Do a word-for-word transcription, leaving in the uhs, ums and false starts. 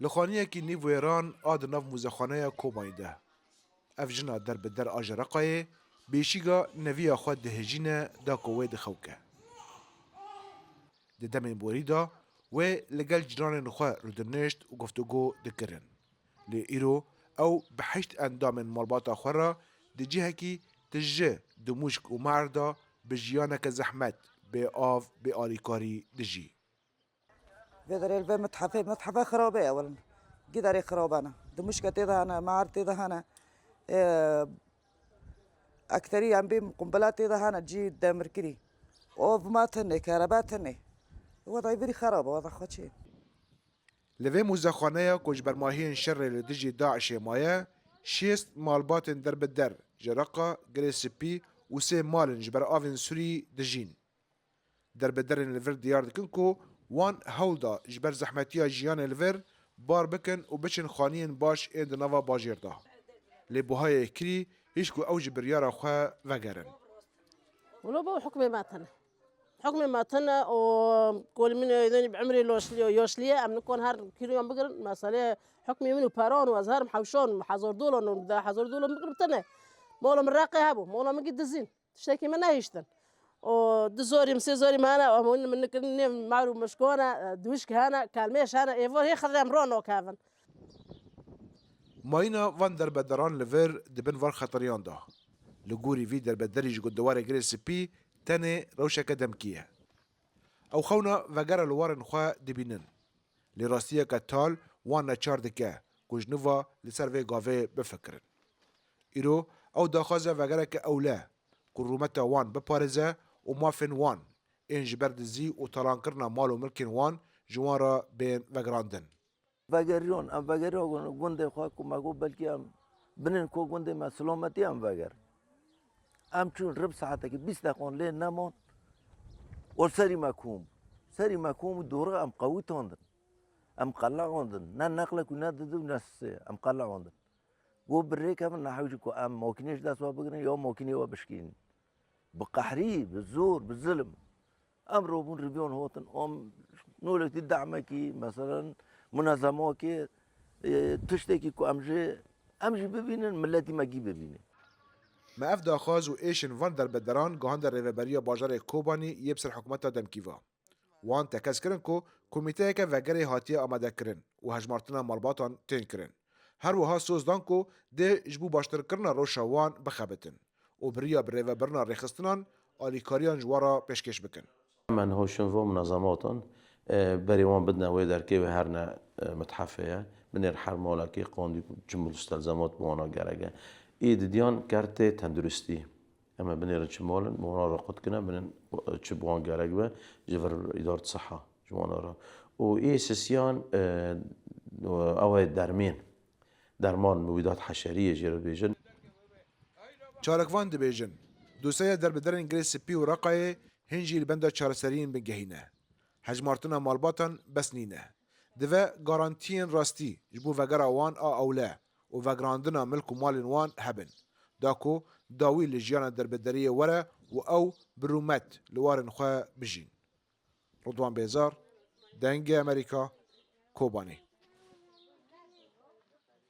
Li xaniyekî nîvwêran a di nav muzexaneya Kobanî de. Ev jina derbider a ji Reqayê bêşîga neviya xwe dihejîne da ku wê dixewke. Di demên borî de wê li gel cîranên xwe rûdinişt û guftûgo dikirin. Lê îro ew bi heşt endamên malbata xwe re di cihekî tije di Mûşk û Maer de bi jiyaneke zehmet, bê av, bê alîkarî dijî. Vê derê li vê mithefê, mithefe xirabe ye welin. Giderê xirabe ne. Di Mûşke tê de hene, Maer tê de hene. Ê, ekterî em bê qumbila tê de hene, cî demirkirî. Ov ma tune, kerebe tune. Weda vîrî xerabe, weda xwe çi? Li vê muzexaneya ku ji bermahiyên şerê li dijî DAIŞê maye, şêst malbatên derbider ji Reqa, Girê Spî û sê malên ji ber avên Sûrî dijîn. Derbiderên li vir diyar dikin ku wan hewl da ji ber zehmetiya jiyanê li vir bar bikin û biçin xaniyên baş ên di nava bajêr de. Lê buha yekirî hişk û ew ji biryara xwe vegerin. Wilo bo hukmê me tene. Hukmê me tene û kolî min êdonî bi emrê loşliye, yoşliye, em nikon her kîroyan bigirin. Meselê hukmê min û peran û ez herim hewşan, hezar dolar û da hezar dolar bigirim tene. Mola min Reqê hebû, mola min gî dizîn. Tiştekî me nehiştin. Û du zorî, sê zorî me hene, em hûn min nikirin nêv mar û mişkon e, dûşk hene, kelmêş hene, êvo hê xedrê em ro nokevin. Mayîna van derbederan li vir di bin van xeteriyan de. Li gorî vî derbederî ji gundewarê Girê Spî tenê rewşeke demkî ye. Ew xewna vegera li warên xwe dibînin. Lê rastiyeke tal wan neçar dike ku ji nû ve li ser vê gavê bifikirin. Îro ew daxwaze vegereke ewle ku rûmeta wan biparêze û mafên wan ên ji ber dizî û talankirina mal û milkên wan ji wan re bên vegirandin. Vegeriyon, em vegeriyon gundê xwe ku me got belkî em binin ku gundê me silometî em vegerin. Em çûn rib saetekî bîst deqon lê nemon û serî me kom bû. Serî me kom bû, dûre em qewitandin. Em qeleandin. Ne neqlek û ne didi û ne sisê. Em qeleandin. Got bi rê kevin, nehewcî ku em makînê ji dest we bigirin ya makînê we bişkînin. Bi qehrî, bi zor, bi zilim. Em robûn riviyon hotin, em nolekî dehmekî, meselen, munezemokê, e, tiştekî ku em jê, em jî bibînin, miletî me gî bibîne. Me ev daxwaz û êşên van derbederan gihande rêveberiya bajarê Kobanî yê bi ser hikûmeta demkî ve. Wan tekez kirin ku komîteyeke vegerê hatiye amadekirin û hejmartina malbatan tên kirin. Her wiha soz dan ku dê ji bo baştirkirina rewşa wan bixebitin û bi riya birêvebirina rêxistinan alîkariyan ji wan re pêşkêş bikin. Em niha şûn van munezematan, e, berê wan bidine wê derkê wê herne, e, mithefê ye. Binêr her malekê qandî çi mustelzemat bi wana gerek e. Ê didiyan kertê tenduristî. Em ê binêrin çi malin, bi wan re qutkine, binin çi bi wan gerek be, ji vir îdar siha, ji wan re. Û ê sisiyan, e, ew ê dermên, derman mubidat heşeriyê jê re bêjin. Çalakvan dibêjin, dosyeya derbiderên Girê Spî û Reqayê hin jî li benda çareseriyên bingehîn e. Hejmartina malbatan bes nîne. Divê garantiyên rastî ji bo vegera wan a ewle û vegirandina milk û malên wan hebin, da ku dawî li jiyana derbideriyê were û ew bi rûmet li warên xwe bijîn. Ridwan Bêzar, Dengê Amerîka, Kobanê.